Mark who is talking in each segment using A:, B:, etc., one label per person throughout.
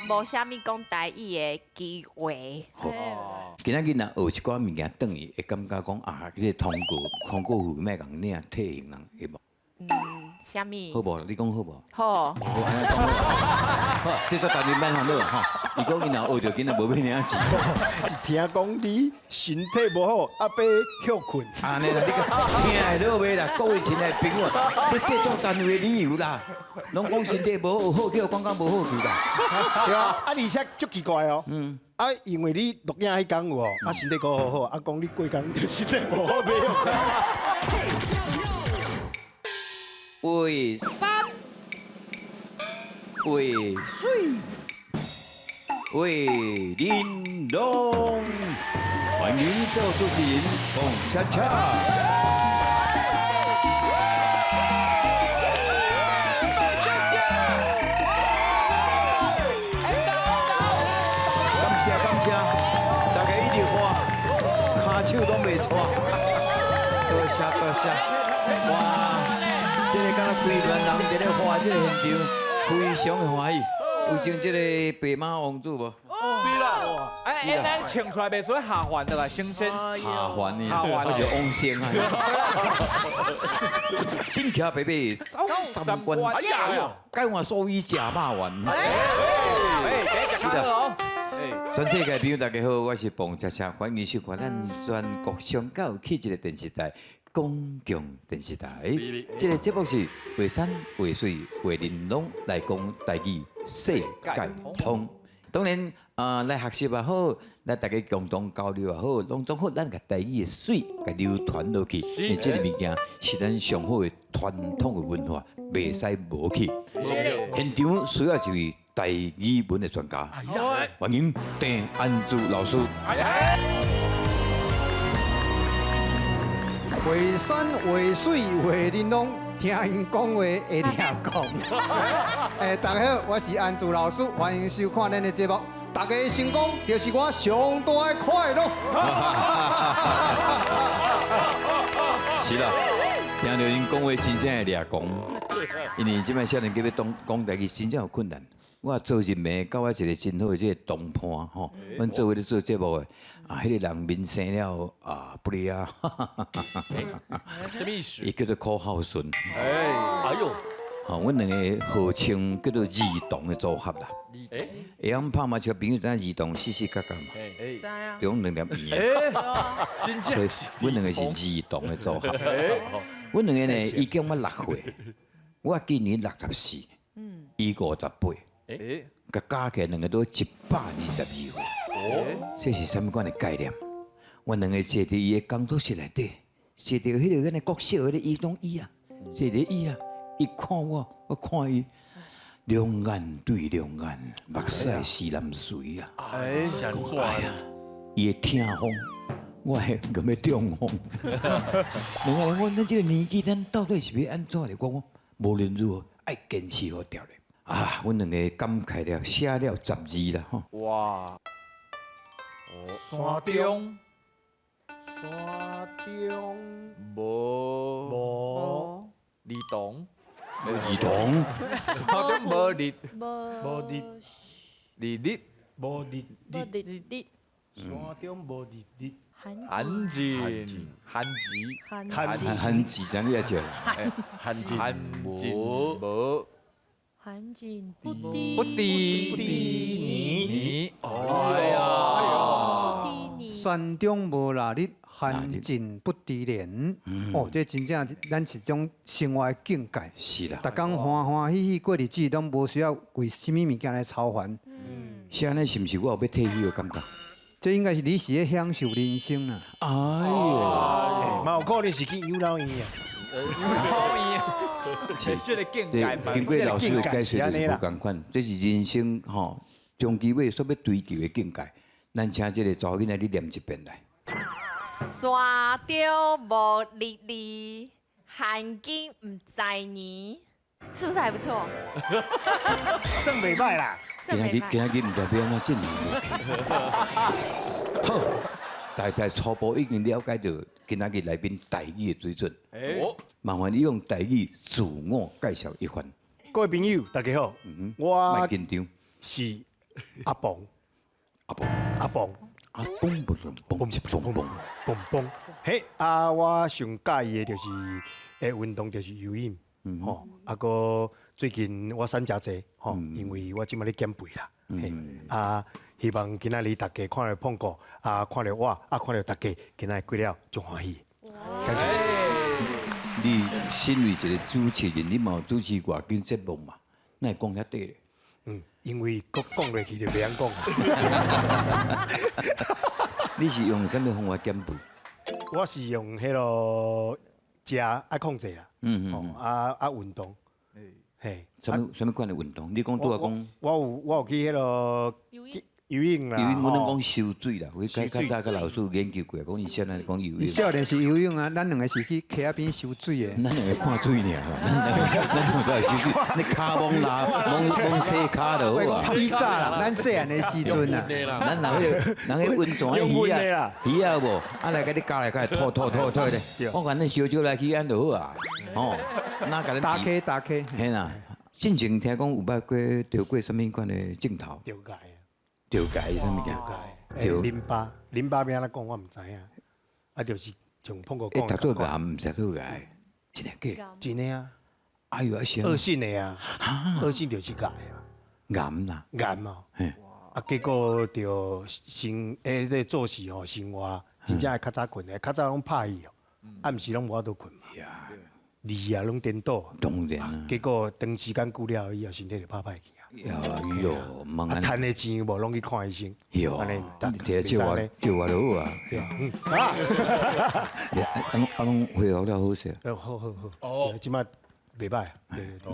A: 無啥物講台語的機會。
B: 今仔日若學一寡物件轉去，會感覺講啊，這個通告通告費莫共領退行人會無？
A: 嗯，啥物？
B: 好無？你講好無？
A: 好。
B: 好，按呢講好。好，這做單位免煩惱吼。伊講伊若學著囡仔無欲領錢。
C: 是聽講你身體無好，啊欲歇睏。
B: 按呢啦，你聽會落袂啦？各位親愛的朋友，這製作單位的理由啦，攏講身體無好，好叫講講無好去啦。
C: 對啊，啊而且足奇怪哦。啊，因為你錄影彼工有哦，啊身體閣好好，啊講你過工就身體無好欲歇睏。
B: 畫山，畫水，畫玲瓏，歡迎做主持人彭恰恰。感謝感謝，大家一直看，跤手攏袂錯，多謝多謝，哇！這個敢若幾萬人佇咧看這個現場，非常的歡喜。有像這個白馬王子無？
D: 是啦，哎，咱穿出來袂輸下凡的啦，升仙。
B: 下凡呢？我是王仙啊。身騎白馬走三關，哎呀，改換素衣食肉圓。
D: 哎，
B: 是的。全世界朋友大家好，我是彭恰恰，歡迎收看咱全國上較有氣質的電視台——公共電視台。這個節目是畫山畫水畫玲瓏來講台語世界通。當然啊，來學習也好，來大家共同交流也好，攏總好，咱共台語的媠共流傳落去。因為這個物件是咱上好的傳統的文化，袂使無去。現場需要一位台語文的專家，歡迎鄭安珠老師。
E: 畫山畫水畫玲瓏，聽𪜶講話會掠狂。哎，大家好，我是安珠老師，歡迎收看咱的節目。大家的成功就是我上大的快樂。
B: 是啦，聽著𪜶講話真正會掠狂，因為這擺少年家欲講講台語真正有困難。我昨日暝佮我一個真好的這個同伴吼，阮做伙咧做節目的，啊，彼個人面生了啊，不離啊，
D: 什麼意思？
B: 伊叫做柯孝順。
D: 哎，哎喲，
B: 吼，阮兩個號稱叫做兒童的組合啦。
D: 哎，
B: 會曉拍麻將朋友知影兒童四四角角嘛？
D: 哎，
B: 中兩粒圓。
D: 哎，真
B: 所以
D: 正是。
B: 阮兩個是兒童的組合。阮兩個呢，伊叫我6歲，我今年64，伊58。
D: 哎，
B: 佮加起來兩個都122歲。
D: 哦，
B: 這是啥物款的概念？阮兩個坐佇伊的工作室內底，坐佇彼個咱的國小彼個椅攏椅啊，坐佇椅啊，伊看我，我看伊，兩眼對兩眼，目屎是南水啊！
D: 哎，
B: 講哎呀，伊會痛風，我會閣欲中風。兩個人講，咱這個年紀，咱到底是欲按怎咧？我講無論如何，愛堅持好掉咧。啊，阮兩個感慨了，寫了10字啦，吼。
D: 哇，山中
C: 山中
D: 無
C: 無
D: 兒童，
B: 無兒童，
D: 山中無日
C: 無日
D: 日日
C: 無日
A: 無
C: 日，
A: 日日
C: 山中無日日，
D: 寒盡寒字
A: 寒
C: 寒
B: 漢字怎你也笑？
D: 寒盡無
A: 寒盡不知
D: 不知
C: 不知年。
D: 年，哎呀，
A: 不知年。
E: 山中無臘日，寒盡不知年。哦，這真正咱是種生活的境界。
B: 是啦
E: 逐工歡歡喜喜過日子，攏無需要為啥物物件來操煩。
B: 是按呢，是毋是我有欲退休的感覺？
E: 這應該是你是咧享受人生啦。
B: 哎喲，
C: 嘛有可能是去養老院啊。
D: 老院，這個境界
B: 對，經過老師的解說就是無仝款，這是人生吼終其尾所欲追求的境界。咱請這個查某囡仔你念一遍來。
A: 山中無日日，寒盡毋知年，是不是還不錯？
C: 算袂䆀啦。
B: 今仔日今仔日毋知欲按怎進行落去。好，大家初步已經了解到今仔日來賓台語的水準。
D: 哦，
B: 麻煩你用台語自我介紹一番。
C: 各位朋友，大家好，我
B: 莫緊張。
C: 是阿蹦。
B: 阿蹦。
C: 阿蹦。
B: 阿蹦蹦蹦蹦蹦蹦
C: 蹦蹦。嘿，啊，我上佮意的就是運動，就是游泳，吼，啊，閣最近我瘦誠濟，吼，因為我這擺咧減肥啦，嘿，啊，希望今仔日大家看著碰過，啊，看著我，啊，看著大家，今仔日過了足歡喜。感謝。
B: 你身為一個主持人，你嘛有主持外景節目嘛？哪會講遐短咧？
C: 嗯，因為閣講落去就袂曉講。
B: 你是用啥物方法減肥？
C: 我是用彼個食愛控制啦，嗯，啊啊運動，嘿，
B: 啥物啥物款的運動？你講拄仔講，
C: 我有去彼個游泳啦，
B: 游泳我攏講泅水啦，我較較早佮老師研究過，講伊少年講游泳。
E: 伊少年是游泳啊，咱兩個是去溪仔邊泅水的。
B: 咱兩個看水爾，咱兩個泅水，你跤摸拉摸摸洗跤就好啊。
E: 以早啦，咱細漢的時陣啊，
B: 咱若彼個人彼溫泉的魚仔，魚仔有無？啊來共你咬來共吐吐吐吐咧。我講咱燒酒來去按就好啊。哦，哪共你
E: 打溪打溪。
B: 嘿啦，進前聽講有捌過著過啥物款的鏡頭？
C: 著界。
B: 著界啥物件？
C: 著淋巴，淋巴欲按怎講我毋知影。啊，就是像碰過講。
B: 欸，讀做癌毋是讀癌，真的假？
C: 真的啊！
B: 哎呦，啊是
C: 惡性的啊，惡性就是癌啊。
B: 癌啦。
C: 癌哦。啊，結果就生欸咧做事吼，生活真正會較早睏的，較早攏拍戲哦，暗時攏無法度睏嘛。日啊攏顛倒。
B: 當然啊。
C: 結果長時間久了以後，身體就拍歹去。
B: 哎呦，啊，
C: 趁的錢無，攏去看醫生。
B: 哟，你摕來借我，借我就好啊。啊，啊，攏恢復了好勢。
C: 好好好。哦，這擺袂歹，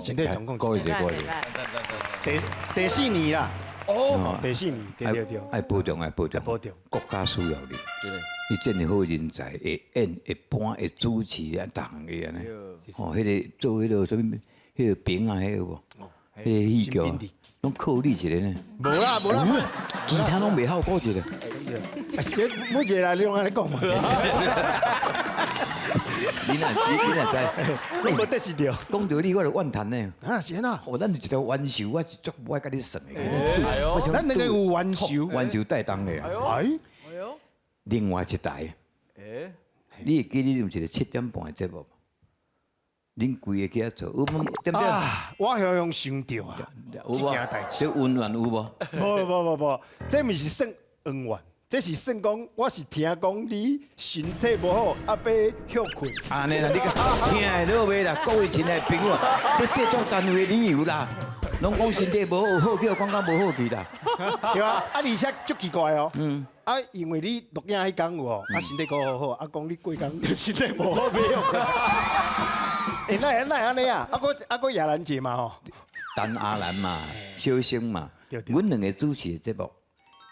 C: 身體狀況。
B: 過一個，過一個。
C: 第四年啦。哦。第四年，對對對。
B: 愛保重，愛保重。
C: 保重。
B: 國家需要你。你真的好人才，會演、會搬、會主持啊，逐項會按呢。哦，彼個做彼個啥物，彼個兵啊，彼個無。彼個戲劇攏靠你一個呢？
C: 無啦無啦，
B: 其他攏袂曉顧一個。
C: 啊，每一個來你攏按呢講嘛。
B: 你若你若知，
C: 攏無得失著。
B: 講著你，我就怨嘆呢。
C: 啊，是按怎？
B: 哦，咱有一條冤仇，我是足無愛佮你算的。
C: 咱兩個有冤仇，
B: 冤仇帶當的。
C: 哎呦，
B: 另外一台。你會記得有一個7點半的節目？恁規个去遐做，有無？對毋對？
C: 我常常想著啊，這件代誌。
B: 這恩怨有無？
C: 無無無無，這毋是算恩怨，這是算講，我是聽講你身體無好，啊欲歇睏。
B: 按呢啦，你聽會落袂啦？各位親愛的朋友，這製作單位的理由啦，攏講身體無好，好去講甲無好去啦。
C: 對啊，啊而且足奇怪哦。嗯。啊，因為你錄影彼工有哦，啊身體閣好好，啊講你過工身體無好，欲歇睏。欸，哪會哪會按呢啊？啊，閣啊閣亞蘭姐嘛吼，
B: 陳亞蘭嘛，小生嘛，阮兩個主持的節目，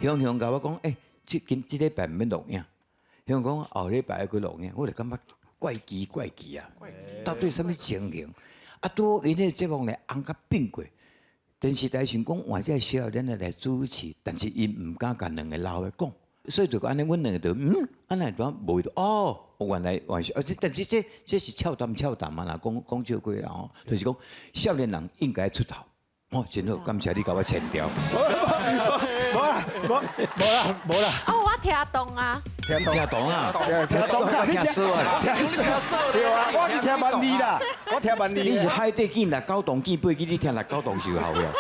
B: 雄雄共我講，欸，這今這禮拜毋免錄影，雄講後禮拜愛閣錄影，我就感覺怪奇怪奇啊，到底啥物情形？啊，拄好𪜶彼个節目呢，紅甲變過，電視台想講換這個少年來主持，但是𪜶毋敢共兩個老的講，所以就按呢，阮兩個就嗯，按呢怎無哦。原來原是，這但是這是俏談俏談嘛啦，講講笑話啦吼，就是講少年人應該出頭，哦，真好，感謝你共我強調。
C: 無啦，無無啦，無啦。
A: 哦，我聽懂啊。
C: 聽
B: 懂啊？
C: 聽懂啊？
B: 聽說啊？
C: 聽說。對啊，我是聽萬里啦，我聽萬里。
B: 你是海底見六九洞見八記，你聽六九洞就好了。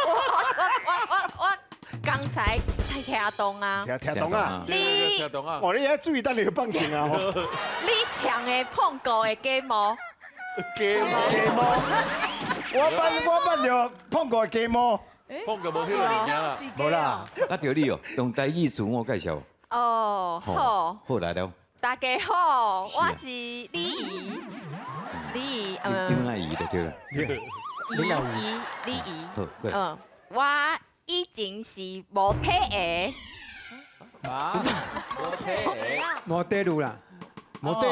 A: 我剛才才聽懂啊。
C: 聽懂啊？
A: 你
D: 聽懂啊？
C: 哦，你遐注意等你放晴啊！
A: 你唱的碰過的雞毛。
D: 雞毛。
C: 雞毛。我辦著碰過的雞毛。
D: 碰過無彼個物件啦。
C: 無啦。
B: 啊，著你哦，用台語自我介紹。
A: 哦，好。
B: 好來了。
A: 大家好，我是李怡。李怡，
B: 嗯。你哪姨就對了。
A: 李怡，李怡。
B: 好，
A: 嗯，我以前是無體的。
D: 啊？無體的。
E: 無底路啦。
C: 無底。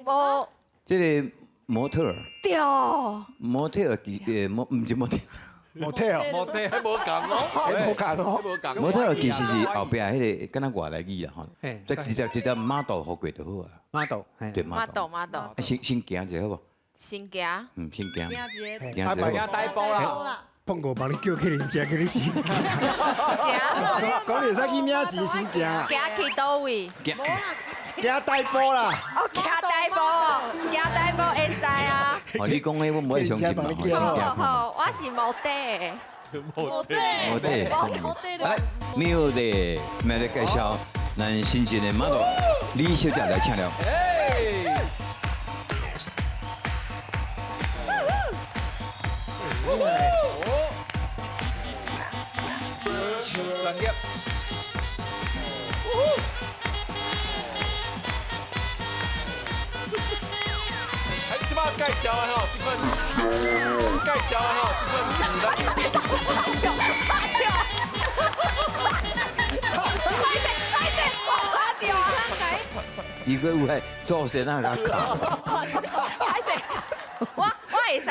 A: 無。
B: 這個模特兒。
A: 對。
B: 模特兒其實模毋是模特。
C: 模特兒。
D: 模特兒無仝哦。
C: 無仝哦。
D: 無仝。
B: 模特兒其實是後壁彼個，敢若外來語啦吼。再直接直接 model 予過就好啊。
E: model。
B: 對
A: model model。
B: 先先行一下好無？
A: 先行。
B: 嗯，先行。
A: 行
B: 一下。
D: 行大步啦。
C: 碰过帮你叫去恁家，叫你先行。讲你会使去领钱先行。
A: 行去佗位？
B: 行
C: 行大步啦。
A: 哦，行大步哦，行大步会使啊。
B: 哦，你讲的我无爱相信嘛。
A: 好好，我是无底的。
B: 无底。无底。来，没有的，没得介绍，咱新进的 model 李小姐来请了。
D: 专业。
F: 哎，这摆介绍的吼，这款介绍的吼，这款是咱。
B: 伊阁有系做先啊，甲教。
A: 歹势，我会使，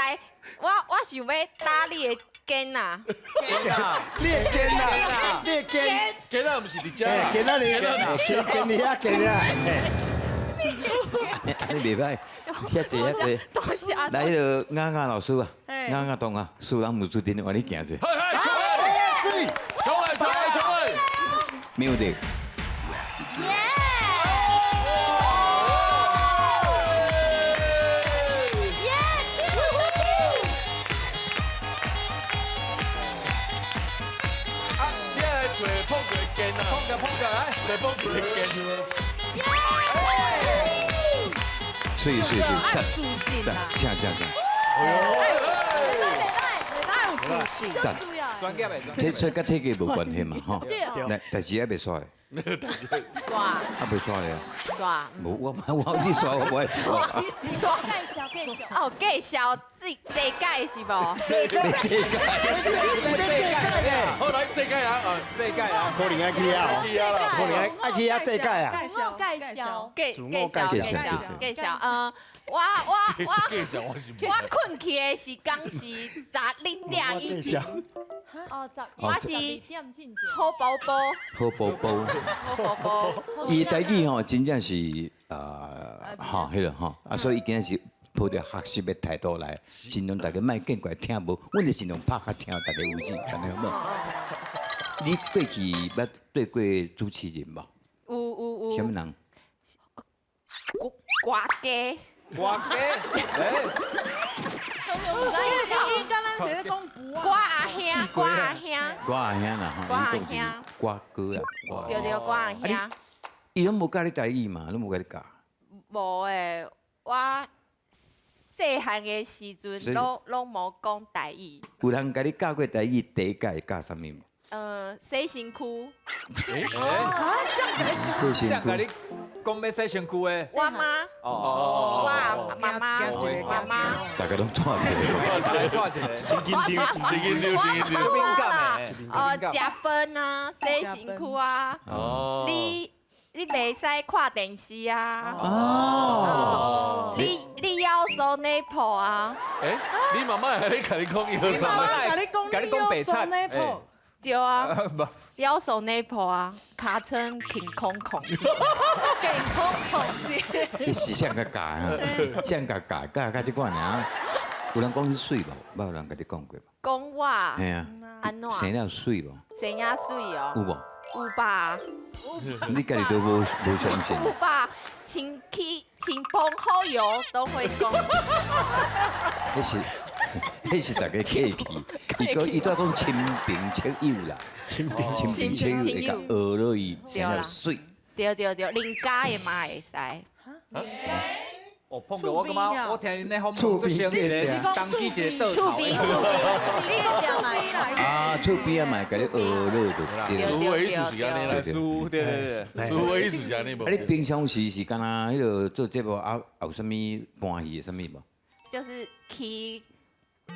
A: 我想要打你的肩啊。
D: 肩啊，
C: 你的肩啊，你的肩。
F: 肩啊，毋是伫遮。
C: 肩啊，你肩肩你遐肩啊。
B: 你袂歹，遐济遐济。
A: 多谢。
B: 来，彼个雅雅老师啊，雅雅同学，素人无注定，往你行者。
F: 嘿嘿，冲来冲来冲来。
B: 没有的。
D: 碰着来，
F: 来碰一个肩。
B: 水水水，赞赞，请请请。赞。
D: 专业的。
B: 体所以佮体格无关系嘛，吼。来，但是还袂煞咧。
A: 煞。
B: 还袂煞咧。
A: 煞。
B: 无，我你煞我无爱煞。
A: 煞。介绍介绍。哦，介绍这这届是无？
C: 这届。这届。
F: 好，来这届啊，
D: 这届啊，
C: 可能爱去啊，可能爱去啊，这届啊。
G: 介绍介绍
A: 介绍介绍介绍，嗯，我困去的时间是12点以前。
G: 哦，
A: 我是好宝宝。
B: 好宝宝。
A: 好宝宝。
B: 伊台语吼，真正是吼，彼个吼，啊，所以伊今仔是抱著学习的态度来，尽量大家莫见怪听无，阮就尽量拍较听大家为止，按呢好无？你过去捌对过主持人无？
A: 有。
B: 啥物人？
A: 歌家。
D: 歌家。哎。
A: 歌阿兄，歌阿兄。
B: 歌阿兄啦，
A: 歌阿兄。
B: 歌哥啊。
A: 对对，歌阿兄。
B: 伊拢无教你台语嘛，拢无共你教。
A: 无诶，我细汉的时阵，拢无讲台语。
B: 有人共你教过台语，第一届教啥物无？
A: 洗身躯。
D: 洗身躯。讲欲洗身躯的。
A: 我妈。哦。我妈妈。妈妈。
B: 大家拢带一个，
D: 带一个。
F: 真紧张，真紧张，真紧张。
D: 敏感的。
A: 哦，食饭啊，洗身躯啊。哦。你袂使看电视啊！哦，你夭寿内婆啊？
F: 欸，你妈妈会咧共你讲夭寿？
G: 你妈妈共你讲夭寿内婆？
A: 对啊，夭寿内婆啊，尻川挺空空，挺空空。
B: 你是啥共教啊？啥共教教教这款尔？有人讲你媠无？捌有人共你讲过无？
A: 讲我？
B: 嘿啊。
A: 按怎？
B: 生了媠无？
A: 生了媠哦。
B: 有无？
A: 有吧？
B: 你家己都无相信？
A: 有吧？亲戚、亲朋好友都会讲。
B: 彼是大家客气，伊讲伊都讲亲朋戚友啦，
C: 亲朋
B: 亲戚友会共学落伊，生了媠。
A: 对对对，邻家的嘛会使。
D: 哦，碰到我感觉，我听恁咧访问，就像一个当机一个倒
A: 厝边厝边，
B: 啊，厝边啊嘛会共你学落就对。
F: 师傅的意思是按呢啦，
D: 师傅对对对，
F: 师傅的意思是按呢无。
B: 啊，你平常时是敢若彼个做节目啊，有啥物搬戏的啥物无？
A: 就是去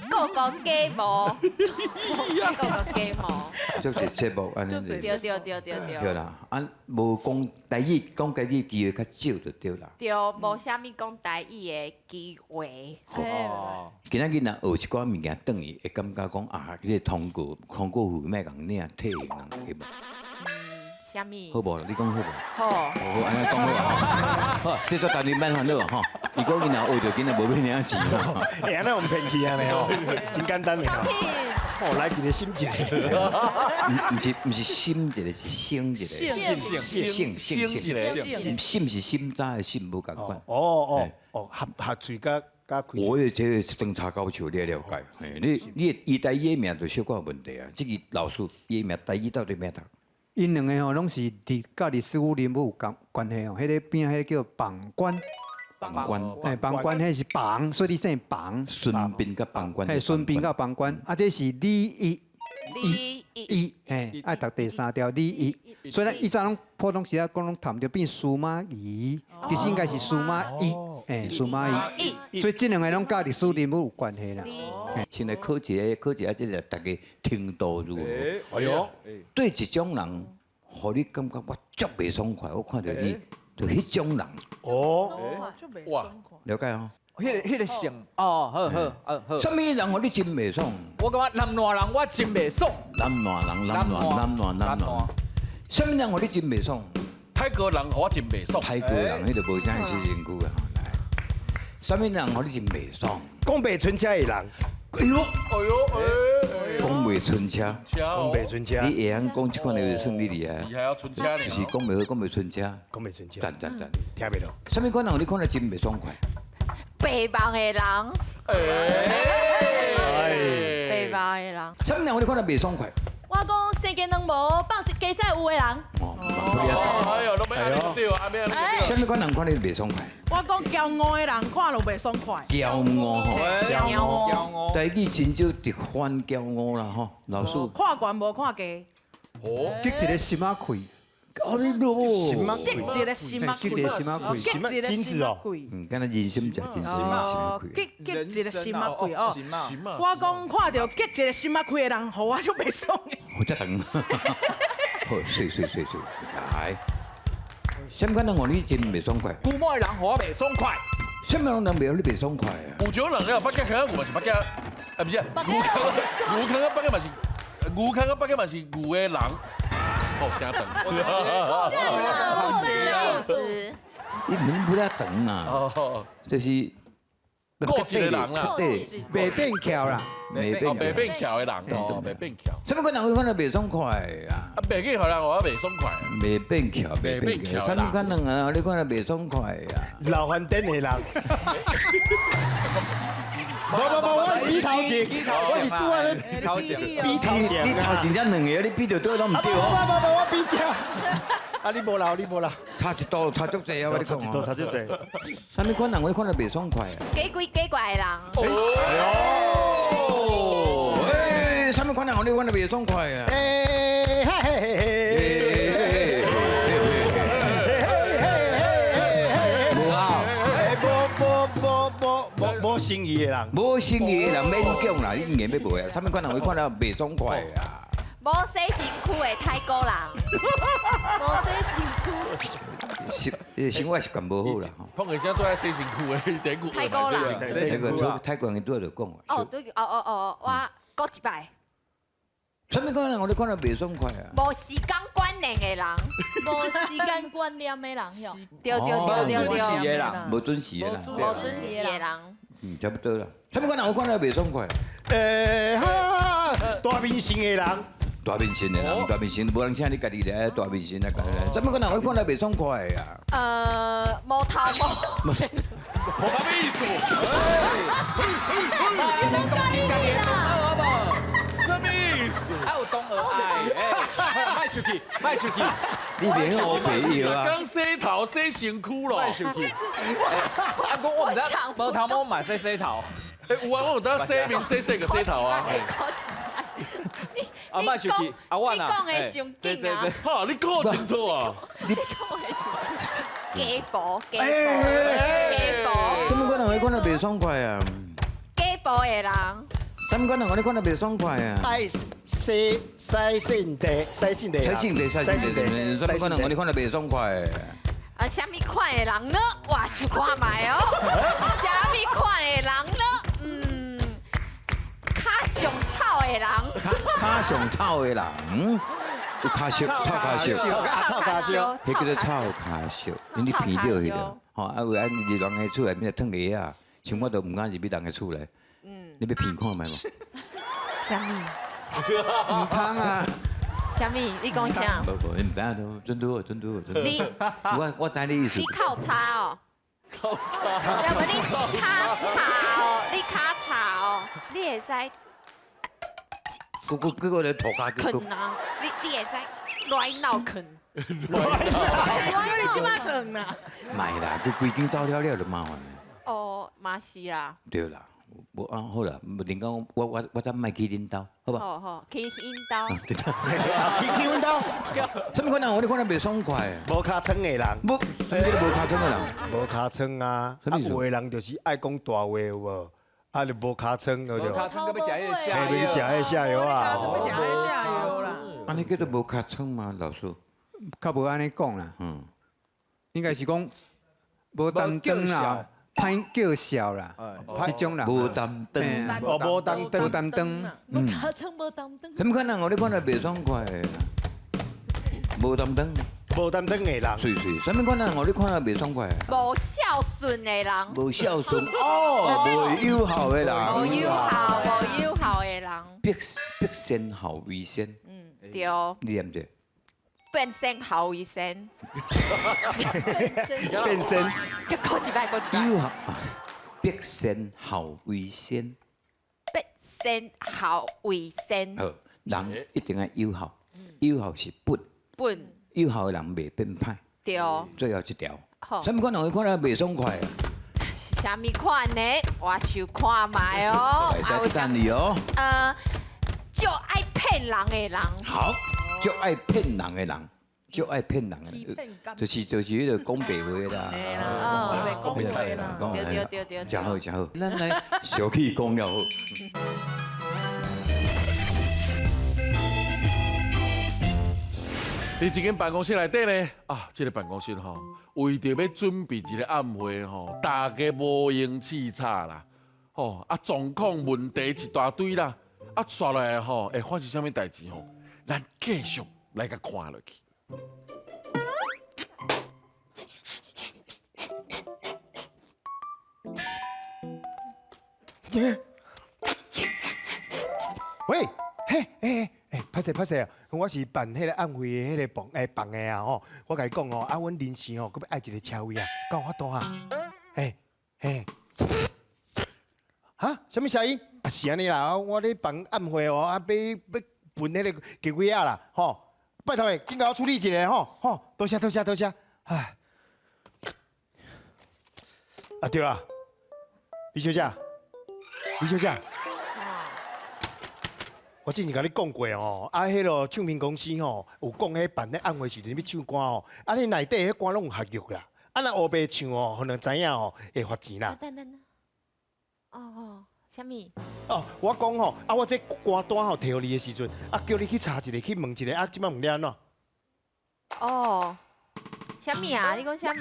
A: 个个假模，个个假模。
B: 就是节目按呢。
A: 对对对对对。
B: 对啦，啊，无讲台语，讲台语机会较少就对啦。
A: 对，无啥物讲台语的机会。
B: 哦。今仔日若学一寡物件转去，会感觉讲啊，这个通告通告费莫共领，退人会无？
A: 啥物？
B: 好无？你讲好无？
A: 好。
B: 好，按呢讲好啊。好，这做单位免烦恼吼。伊讲伊若学著，今仔无欲领钱。
C: 欸，按呢我们骗去啊，没吼，真简单的吼。哦，來一個心一個，
B: 毋是心一個，是省一個。省省省，審是審查的審，無仝款。
C: 哦哦哦，合合喙佮佮開。
B: 我的這個當查教授，你會了解。你伊台語名就小可有問題啊。這個老師伊名台語到底欲讀？𪜶
E: 兩个吼攏是佇佮歷史人物有關關係哦。彼个邊彼个叫榜官，
B: 榜官，
E: 嘿，榜官，彼是榜，所以你姓榜。
B: 孫臏佮榜官。
E: 嘿，孫臏佮榜官，啊，這是李益，
A: 李益，
E: 益，嘿，愛讀第三條李益。所以咱以前攏普通時仔講攏讀著變司馬懿，其實應該是司馬懿，嘿，司馬懿。所以這兩个攏佮歷史人物有關係啦。
B: 先來考一个，考一下這个大家程度如何？
C: 哎喲，
B: 對一種人，予你感覺我足袂爽快，我看著你，就彼種人。
C: 哦，
F: 哇，
B: 了解哦。
D: 彼个姓哦，好好，好。
B: 啥物人予你真袂爽？
D: 我感覺南爛人我真袂爽。
B: 南爛人，南爛，南爛，南爛。啥物人予你真袂爽？
F: 泰國人予我真袂爽。
B: 泰國人，彼就無啥洗身軀啊。來，啥物人予你真袂爽？
C: 講袂出車的人。
B: 哎喲，
F: 哎喲，哎，
B: 講袂出車，
C: 講袂出車。
B: 你會曉講這款的就算你厲害。
F: 厲害啊，出車呢？
B: 就是講袂好，講袂出車。
C: 講袂出車。
B: 讚讚讚，
C: 聽袂到。
B: 啥物款人予你看了真袂爽快？
A: 白目的人。白目的人。
B: 啥物人予你看了袂爽快？
G: 我講生雞卵無放雞屎有的人。
B: 哦，
F: 哎呦，攏欲按呢對啊，欲按呢對。
B: 啥物款人看你袂爽快？
H: 我講驕傲的人看了袂爽快。
B: 驕傲吼，
H: 驕傲，
D: 驕傲。
B: 台語真少直翻驕傲啦吼，老師。
H: 看懸無看低。
F: 哦。
E: 激一个心仔氣。
B: 哎喲，
C: 心仔
H: 激一个心仔氣，
E: 激一个心仔氣，
H: 激一個心仔氣。
B: 嗯，敢若人參食真心仔氣。
H: 激激一个心仔氣哦。我講看著激一个心仔氣的人，予我足袂爽的。
B: 好遮長。好，水水水水，來。啥物款人予你真袂爽快？
D: 龜毛的人予我袂爽快。
B: 啥物人袂予你袂爽快啊？
F: 有種人了，北京腔牛嘛是北京，啊毋是，牛腔牛腔佮北京嘛是，牛腔佮北京嘛是牛的人。哦，真長。
A: 固執，
B: 你毋不遮長啊？就是。
F: 固執的人啦，
E: 袂變巧啦，
B: 袂變，
F: 袂變巧的人哦，袂變巧。
B: 啥物款人會看著袂爽快啊？
F: 啊，袂去予人我袂爽快。
B: 袂變巧，袂變巧。啥物款人啊？你看著袂爽快啊？
C: 老番頂的人。無無無，我比頭前，我是拄仔咧比頭前。
B: 你頭前才兩个，你比著倒攏毋對哦。
C: 無無無，我比這。啊！你無留，你無留。
B: 差一度，差足濟啊！我你講。
C: 差一度，差足濟。
B: 啥物款人，我看著袂爽快啊？
A: 假鬼假怪的人。
B: 哎喲！哎，啥物款人，我看著袂爽快啊？
C: 哎嘿嘿嘿嘿。
B: 無啊！
C: 無無無無無無誠意的人，
B: 無誠意的人免講啦，你硬欲無啊？啥物款人，我看著袂爽快啊？
A: 無洗身軀的泰國人，
G: 無洗身軀。
B: 習生活習慣無好啦。
F: 碰個只都愛洗身軀的典故。
A: 泰國人，
B: 泰國人拄仔就講。
A: 哦，對，哦哦哦，我閣一擺。
B: 啥物款人，予你看著袂爽快啊？
A: 無時間觀念的人，
G: 無時間觀念的人喲。
A: 對對對對對。
B: 無準時的人。
A: 無準時的人。
B: 嗯，差不多啦。啥物款人，我看著袂爽快？
C: 欸哈，大明星的人。
B: 大明星的人，大明星，無人請你家己來，大明星來家己來。啥物款人，我看著袂爽快啊？
A: 無頭毛。
F: 無啥物意思？
G: 你免介意啦。
F: 啥物意思？
D: 啊有东儿爱，哎，莫生氣，莫生氣。
B: 你別烏白藥啊！
F: 剛洗頭洗身軀咯，
D: 莫生氣。啊，我毋知無頭毛嘛洗洗頭。
F: 欸有啊，我有當洗面洗洗個洗頭啊。
D: 啊，莫生氣，啊我
A: 你講的上緊啊！
F: 哈，你講清楚啊！
A: 你講的上雞婆，雞婆，雞婆。
B: 啥物款人，你看著袂爽快啊？
A: 雞婆的人。
B: 啥物款人，你看著袂爽快啊？
C: 愛洗洗身體，洗身體，
B: 洗身體，洗身體，啥物款人，你看著袂爽快？
A: 啊，啥物款的人呢？哇，想看覓哦！啥物款的人呢？嗯，跤上臭的人。
B: 跤上臭的人，有跤臭，臭跤臭，
C: 臭跤臭，
B: 彼叫做臭跤臭，因你鼻著彼个，吼啊有按入人的厝内面来褪鞋仔，像我都毋敢入去人的厝内。嗯，你欲鼻看覓無？
A: 啥物？
E: 毋通啊！
A: 啥物？你讲啥？
B: 无无，你毋知影都准拄好，准拄好，准
A: 你
B: 我知你意思。
A: 你靠叉哦。靠叉。要不你跤叉哦，你跤叉哦，你会使。
B: 佮佮佮个咧涂骹
A: 困啊！你会使乱闹困。
H: 乱闹，你这马困啦。
B: 莫啦，佮规间走了了就麻烦啦。
A: 哦，嘛是啦。
B: 对啦。无啊，好啦，恁讲我再莫去恁兜，好吧？
A: 好好，去𪜶兜。
C: 去阮兜。
B: 啥物款人？我你看了袂爽快。
C: 无尻川的人。
B: 无，啥物叫做无尻川的人？
C: 无尻川啊！啊，有的人就是爱讲大话，有无？啊，就无尻川，对不对？
D: 无尻川，阁欲食彼个下
C: 药。欲食彼个下药啊！
H: 欲食彼个下药啦。
B: 按呢叫做无尻川吗，老师？
E: 较无按呢讲啦。应该是讲无担当啦。歹叫嚣啦，彼种人
B: 无担当，
C: 哦，无担当，
E: 无担当，
G: 无尻川无担当。
B: 怎么可能？我你看来袂爽快，无担当，
C: 无担当的人，
B: 是是，啥物款人？我你看来袂爽快。
A: 无孝顺的人，
B: 无孝顺哦，无友好的人，
A: 无友好，无友好的人。
B: 必先孝为先，
A: 对。
B: 你念者。
A: 变身好为先，
C: 变身，
A: 过一摆，过一摆。
B: 友好，必先孝为先，
A: 必先孝为先。
B: 好，人一定爱友好，友好是本，
A: 本，
B: 友好的人袂变歹。
A: 对。
B: 最后一条，啥物款人会看了袂爽快啊？
A: 是啥物款呢？我想看觅哦。
B: 会使赞你哦。
A: 就爱骗人的人。
B: 好。足爱骗人的人，足爱骗人的，就是彼个讲白话啦。
H: 讲白话啦，
A: 对对对对，
B: 真好真好，咱来小气讲了好。
F: 伫这间办公室内底呢，啊，这个办公室吼，为著欲准备一个暗会吼，大家无闲气吵啦，吼啊，状况问题一大堆啦，啊，煞落来吼，会发生啥物代志吼？咱继续来共看落去。
C: 喂，嘿，欸，歹势歹势啊！我是办彼个暗会的彼个房房的啊吼，我共你讲哦，啊，阮临时吼，阁欲爱一个车位啊，敢有法度啊？嘿，嘿，哈？啥物声音？啊，是按呢啦，我咧办暗会哦，啊，欲分彼个鸡尾仔啦，吼！拜托的，紧共我处理一下吼，吼！多谢多谢多谢，唉，啊对啦，李小姐，李小姐，我之前共你讲过哦，啊，彼个唱片公司吼，有讲彼办彼暗会时阵欲唱歌哦，啊，你内底彼歌拢有合约啦，啊，若乌白唱哦，予人知影哦，会罚钱啦。
A: 等等，哦哦。啥物？
C: 哦，我讲吼，啊，我这歌单吼提予你的时阵，啊，叫你去查一下，去问一下，啊，这摆问你按怎？
A: 哦，啥物啊？你讲啥物？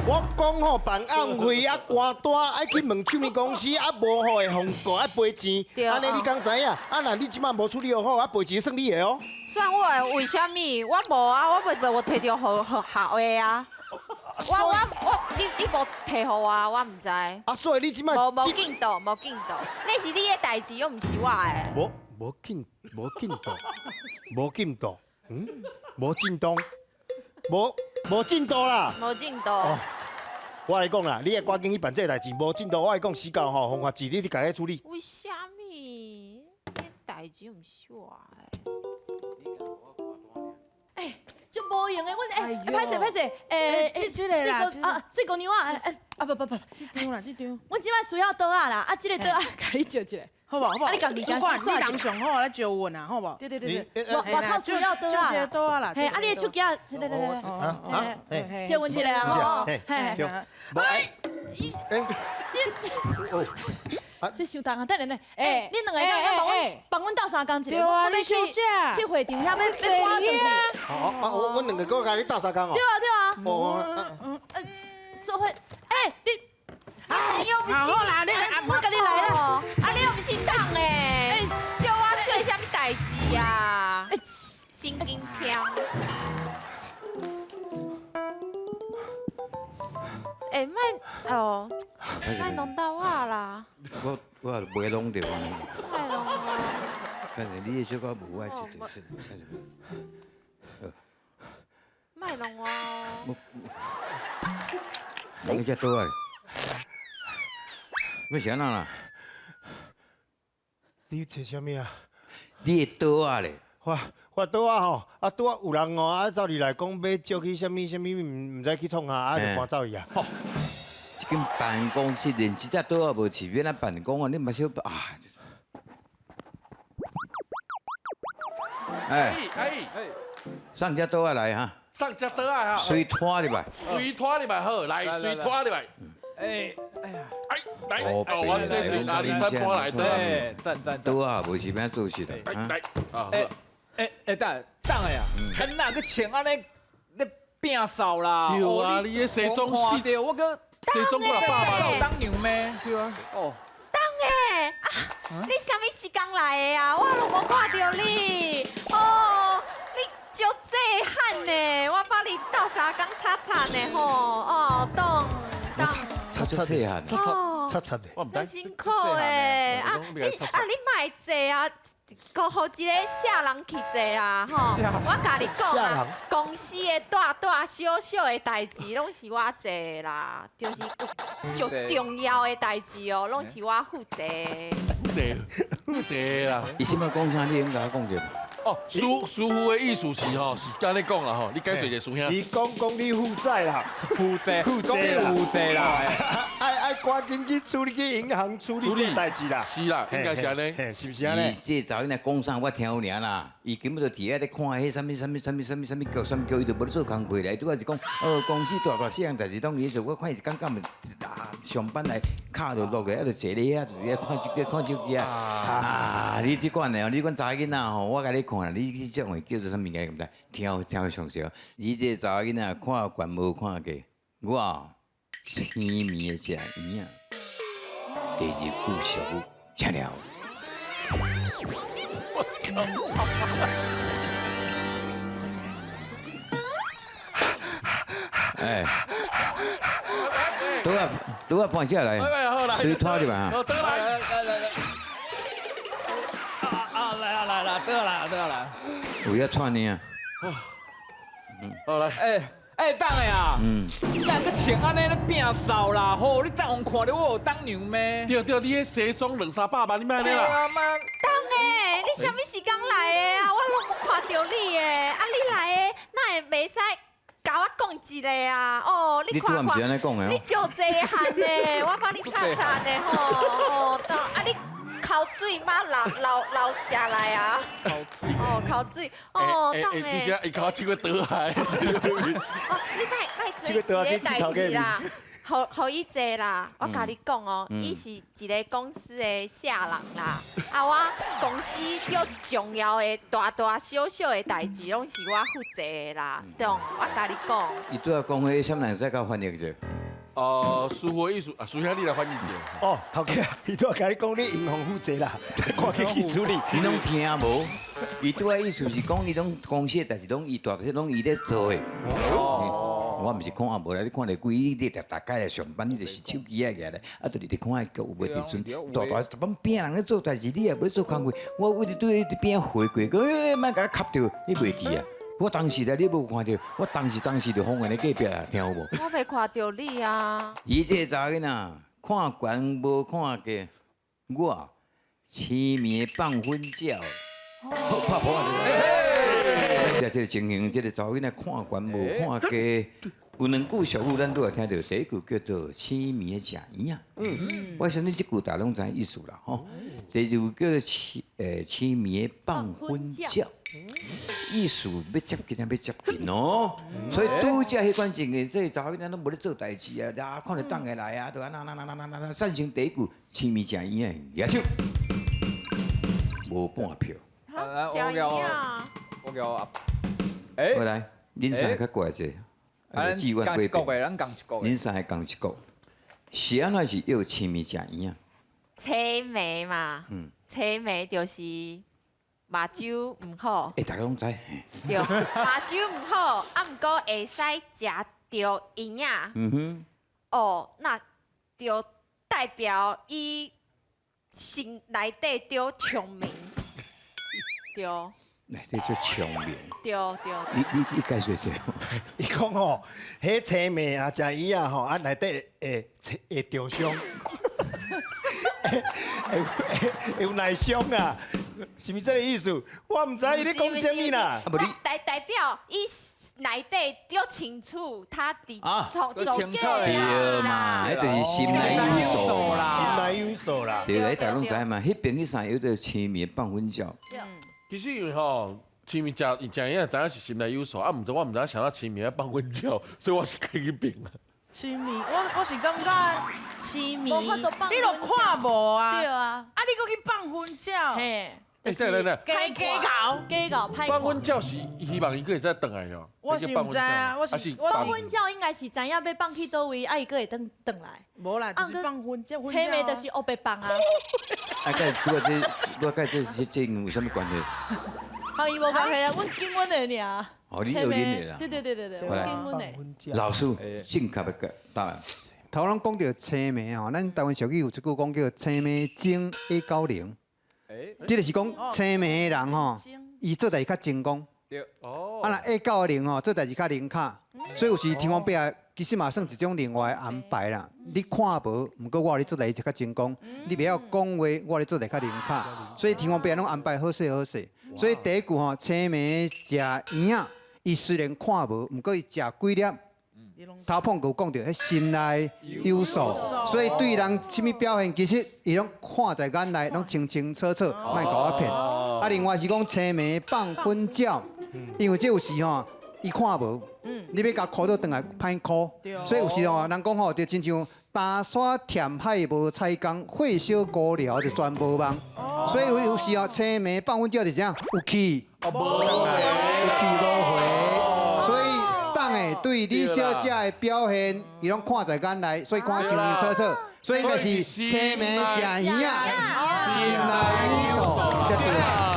C: 我讲吼，办暗会啊，歌单爱去问唱片公司，啊，无吼会予告爱赔钱。按呢你敢知影？啊，若你这摆无处理好，啊，赔钱算你的哦。
A: 算我的？为啥物？我无啊，我无提著好好的啊。我你无提予我，我毋知。
C: 啊，所以你这摆
A: 无进度，无进度，那是你的代志，又毋是我的。
C: 无进度，无进度，无进度，无进度啦。
A: 无进度。
C: 我来讲啦，你爱赶紧去办这个代志，无进度，我来讲死到吼，方法治你，你家己处理。
A: 为啥物？这代志毋是我的。
G: 哎，足无用的，阮哎，歹势歹势，哎，
H: 这个啦，
G: 啊，水姑娘啊，哎，啊不不不，
H: 这张啦，这张。
G: 阮这摆需要桌仔啦，啊，这个桌仔共你借一下，
H: 好无好无？
G: 啊，你家己
H: 你人上好来招阮啊，好无？
G: 对对对对，外口需要桌仔啦，嘿，啊，你的手机来来来来，借阮一下吼，嘿，
C: 哎，哎，
G: 哦，这伤重啊！等下咧，哎，恁两个要帮阮斗相共一下，
H: 对啊，李小姐，
G: 去会场遐欲赶转去。
C: 哦啊，我两个阁共你斗相共哦。
G: 对啊对啊。哦，做伙，哎，你，
A: 啊，你又不是，
H: 好啦，你
G: 我共你来啦。
A: 啊，你又不是党的，哎，小我做啥物代志啊？神经飘。哎，莫哦，莫弄到我啦！
B: 我袂弄著啊！
A: 莫弄啊！
B: 看者你小可無愛一個，
A: 莫弄我哦。
B: 你這倒來，欲是按怎啦？
C: 你揣啥物啊？
B: 你的桌仔咧？
C: 我桌仔吼，啊拄仔有人哦，啊走入來講欲借去啥物啥物，毋知去創啥，啊就搬走去啊。
B: 這間辦公室連一隻桌仔無飼，欲按怎辦公啊？你嘛小啊？哎
F: 哎
B: 上隻桌仔來哈。
F: 上隻桌仔哈。
B: 隨拖入來。
F: 隨拖入來好，來隨拖入來。
D: 哎哎呀，
F: 哎來，哦我這阿里山坡來的，
D: 讚讚。
B: 桌仔無是欲按做事啦。
F: 來啊。
D: 哎哎等等下呀，哪閣穿按呢咧變瘦啦？
F: 對啊，你的西裝死
D: 對，我閣
F: 西裝過來百萬，
D: 當娘咩？對啊，哦。
A: 當的啊，你啥物時間來的啊？我攏無看著你。哦，你足細漢呢，我幫你鬥相共擦擦呢吼。哦，當當。
B: 擦擦細漢，
C: 擦擦的。
A: 真辛苦的啊！你啊，你莫坐啊。閣予一個下人去坐啦，吼！我共你講啊，公司的大大小小的代誌攏是我做的啦，就是足重要的代誌哦，攏是我負責。
F: 負責，負責啦。
B: 伊這擺講啥？你應該講著。
F: 哦，師師傅的意思是吼，是按呢講啦吼，你解釋一下師兄。
C: 伊講講你負債啦，
D: 負債，
C: 負債啦，
D: 負債啦，
C: 愛趕緊去處理去銀行處理這代誌啦。
F: 是啦，應該是按呢，
C: 是毋是按呢？
B: 伊這查某囝講啥，我聽有爾啦。伊根本就佇遐咧看彼啥物啥物啥物啥物啥物局啥物局，伊就無咧做工課啦。伊拄仔是講，哦，公司大大細項代誌攏伊做，我看伊是感覺啊，上班來跤就落來，啊就坐咧遐，就佇遐看手機看手機啊。啊，你這款的哦，你這款查某囡仔吼，我共你看，你這種叫做啥物件？毋知，聽聽上少。你這查某囡仔看懸無看低，我青暝的食圓仔，第二句俗語，請了。
F: 我靠！
B: 哎，拄仔拄仔搬下來，隨拖入來啊！
F: 來
D: 來來來，啊來啊來啦，得啦得啦。
B: 有遐喘呢啊！
F: 好來，
D: 哎哎，等下啊，你哪閣穿按呢咧變瘦啦？吼，你當看著我有當娘咩？
F: 對對，你彼西裝兩三百萬，你莫按呢啦。
A: 當的，你啥物時間來的啊？我攏無看著你的，啊你來的，哪會袂使共我講一下啊？哦，你看看，你足濟汗呢，我幫你擦擦呢吼。哦，當啊你。口水嘛流流流下來啊！哦，口水哦，當的。
F: 欸，伊口手個倒來。
A: 哦，你莫莫做一个代誌啦，予予伊坐啦。我共你講哦，伊是一个公司的下人啦。啊，我公司足重要的大大小小的代誌，攏是我負責的啦。對，我共你講。
B: 伊拄仔講彼啥物人使共翻譯者？
F: 哦，師傅的意思啊，師兄你來翻譯一下。
C: 哦，頭家，伊拄仔共你講你銀行負責啦，趕緊去處理。
B: 你攏聽無？伊拄仔意思是講，伊攏公司的代誌攏伊大，攏伊咧做的。哦。我毋是看無啦，你看著規日你逐逐工來上班，你就是手機仔舉來，啊，就佇咧看彼局有無佇陣，大大幫邊人咧做代誌，你也欲做工課，我為佇對邊回過，講欸，莫共我磕著，你袂記啊？我當時咧，你無看著，我當時當時就放佇咧隔壁啊，聽有無？
A: 我袂看著你啊！
B: 伊這個查某囡仔，看懸無看低，我青暝放粉鳥，好拍破啊！這這個情形，這個查某囡仔看懸無看低，有兩句俗語，咱拄仔聽著，第一句叫做青暝食圓仔，我相信這句大家攏知影意思啦，吼。第二句叫做青青暝放粉鳥。意思欲接近啊，欲接近哦。所以拄才彼款情形，這個查某囡仔攏無咧做代誌啊，啊，看著等下來啊，就按那那那那那那，產生第一句青暝食圓仔，舉手無半票。
A: 食圓仔，
D: 我叫我。欸，
B: 過來，恁三个較過來者，啊，志願過
D: 咱仝一國的，
B: 恁三个仝一國，是按怎是叫青暝食圓仔？
A: 青暝嘛，青暝就是目睭毋好。
B: 欸，大家攏知。
A: 對，目睭毋好，啊，毋過會使食著圓仔。哦，那就代表伊心內底著聰明。對。
B: 來，你做聰明。
A: 對對。
B: 你解釋下。
C: 伊講吼，彼青糜啊，食魚仔吼，啊內底會會著傷，會有內傷啊，是毋是這个意思？我毋知伊咧講啥物啦。
A: 代表伊內底就清楚，他佇
B: 走
A: 走
B: 對嘛，彼就是心內有數
C: 啦，心內有數啦。
B: 對，你大家攏知嘛？彼邊彼三有個青糜放粉鳥。
F: 其實因為吼，青糜食食伊知影是心內有數，啊，毋知我毋知影想到青糜愛放粉鳥，所以我是去彼爿啊。
H: 青糜，我是感覺青糜，你都看無啊？
G: 對啊，
H: 啊你閣去放粉鳥？
G: 嘿。
F: 欸，等等等，
H: 假假
G: 假搞，
F: 放粉鳥是希望伊閣會再轉來哦。
H: 我是毋知啊，我是
G: 放粉鳥應該是知影欲放去佗位，啊伊閣會轉來。
H: 無啦，就是放粉鳥。
G: 青糜就是烏白放啊。
B: 啊，佮我這我佮這這有啥物關係？
G: 好，伊無關係啦，阮跟阮的爾。
B: 哦，你有恁的啦。
G: 對對對對對，阮跟阮的。
B: 老師，正確的答案。
E: 頭咱講著青糜吼，咱台灣俗語有一句講叫青糜精下九靈。這個是講青糜的人吼，伊做代誌較精工。
D: 對，哦。
E: 啊，若下九的靈吼，做代誌較靈巧。所以有時天王伯啊，其實嘛算一種另外的安排啦。你看無，毋過我予你做代誌較精工。你袂曉講話，我予你做代誌較靈巧。所以天王伯攏安排好勢好勢。所以第一句吼，青糜食圓仔，伊雖然看無，毋過伊食幾粒。頭碰有講著，彼心內有數，所以對人啥物表現，其實伊攏看在眼內，攏清清楚楚，莫共我騙。啊，另外是講青糜放粉鳥，因為這有時吼，伊看無，你欲共箍倒轉來歹箍，所以有時吼，人講吼，就親像大沙填海無採工，火燒孤寮就全無望。所以有時吼，青糜放粉鳥就是怎樣，有去無回，有去無回，所以。對李小姐的表現，伊攏看在眼內，所以看清清楚楚。所以應該是青糜食圓仔，心內有數，才對。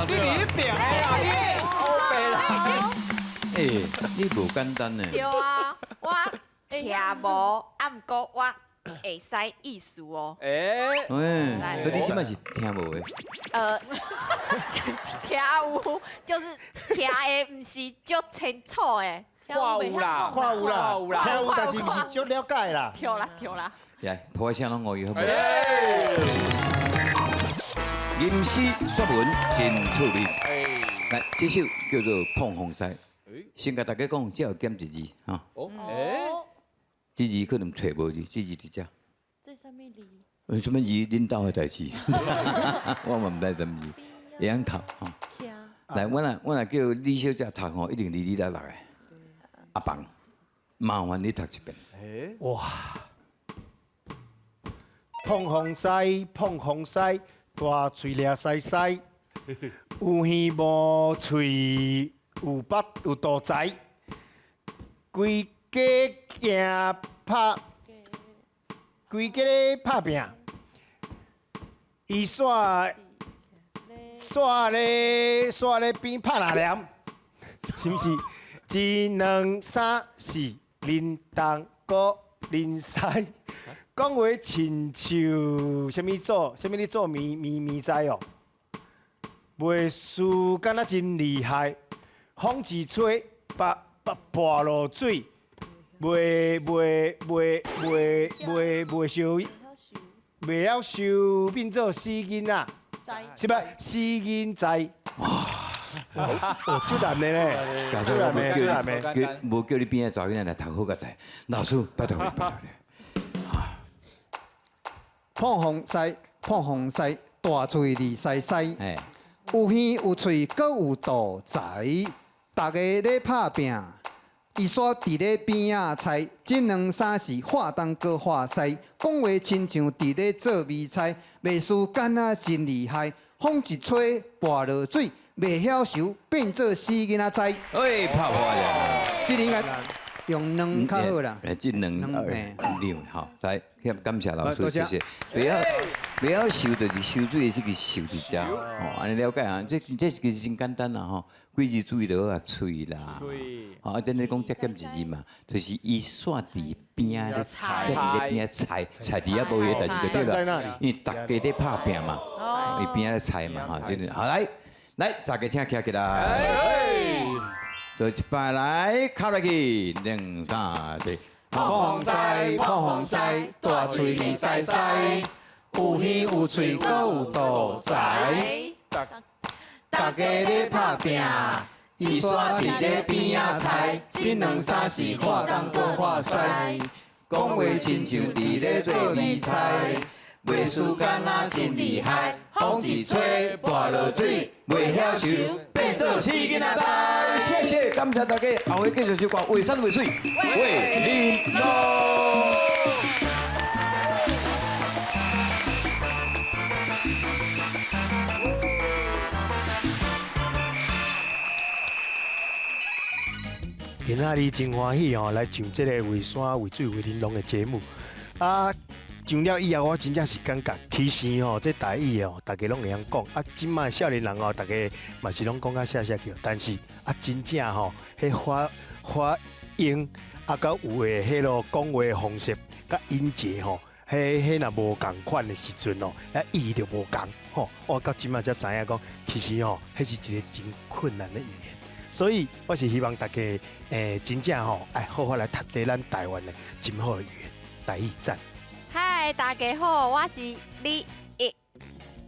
D: 你佇咧拼啦，你黑白啦。
B: 欸，你無簡單呢。
A: 對啊，我聽無，啊，毋過我會使意思哦。
D: 欸，
B: 所以你這擺是聽無的？
A: 聽有，就是聽的，毋是足清楚的。
D: 看有啦，
C: 看有啦，聽有，但是毋是足了解啦。
A: 對啦，對啦。
B: 來，破聲攏五語好無？吟詩作文真趣味。來，這首叫做《膨風師》。先共大家講，這有減一字哈。
D: 哦。
B: 這字可能揣無字，這字佇遮。
G: 這啥物字？
B: 什麼字？恁兜的代誌，我嘛毋知啥物字，會曉讀吼。來，我若叫李小姐讀吼，一定離你來來。阿邦，麻煩你讀一遍。
C: 哇！膨風師，膨風師，大喙掠西西，有耳無喙，有腹有肚仔，規家行拍，規家咧拍拚，伊煞咧邊拍哪念，是毋是？一兩三四，恁東閣恁西，講話親像啥物做，啥物咧做咪咪咪知哦。袂輸敢若真厲害，風一吹，把把潑落水，袂袂袂袂袂袂燒，袂曉收變做死囡仔，是毋死囡仔。哦，足難的咧，足難的，足難的。
B: 叫無叫你邊仔查某囡仔來讀好較濟。老師，拜託你，拜託你。
E: 膨風師，膨風師，大喙膩西西，有耳有喙，閣有肚仔，逐家咧拍拚，伊煞佇咧邊仔猜，這兩三四，化東閣化西，講話親像佇咧做米菜，袂輸敢若真厲害，風一吹，潑落水。袂曉收，變做死囡仔知。
B: 哎，拍破了。
E: 這個應該用兩較好啦。
B: 這兩兩好，來，感謝老師，謝謝。袂曉收就是收水的這個收佇遮，吼，按呢了解啊？這其實真簡單啦，吼，幾字注意就好啊，喙啦，吼，啊，陣咧講這減一字嘛，就是伊煞佇邊仔咧，才佇咧邊仔猜，猜佇遐無彼個代誌就對啦，因為逐家咧拍拚嘛，伊邊仔咧猜嘛，吼，這個好來。來，大家請徛起來。做一擺來，敲落去，兩三四。
E: 破風屎，破風屎，大喙耳屎屎，有耳有喙，閣有肚仔。大家咧拍拚，伊煞佇咧邊仔猜，這兩三是看東閣看西，講話親像佇咧做美菜，袂輸敢若真厲害，風一吹跋落水，袂曉游，變做死囡仔仔。
B: 謝謝，感謝大家，後回繼續收看《畫山畫水畫玲瑯》。
C: 今仔日真歡喜哦，來上這個畫山畫水畫玲瑯的節目。啊，上了以後，我真正是感覺，其實吼，這台語哦，大家攏會曉講。啊，這擺少年人哦，大家嘛是攏講較寫寫叫。但是啊，真正吼，彼發發音啊，佮有的彼囉講話方式，佮音節吼，彼若無仝款的時陣哦，彼意義就無仝吼。我到這擺才知影講，其實吼，彼是一個真困難的語言。所以我是希望大家真正吼，愛好好來讀這咱台灣的真好的語言，台語讚。
A: 嗨，大家好，我是李一。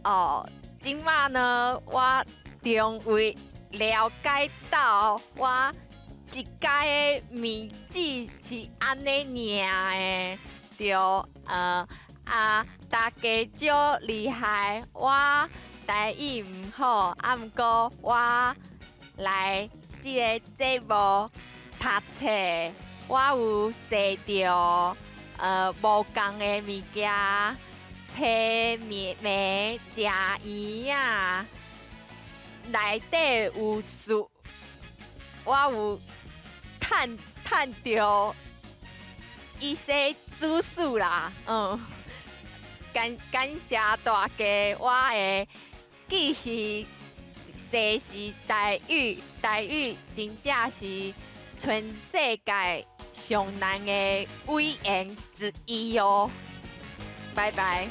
A: 哦，這擺呢，我終於了解到我一家的名字是按呢念的，對，啊，大家足厲害，我台語毋好，啊，毋過我來這个節目讀冊，我有學著無仝的物件，吹麵糜、食圓仔，內底有素，我有趁趁著一些知識啦，感感謝大家，我會繼續學習台語，台語真正是全世界上難的語言之一哦。拜拜。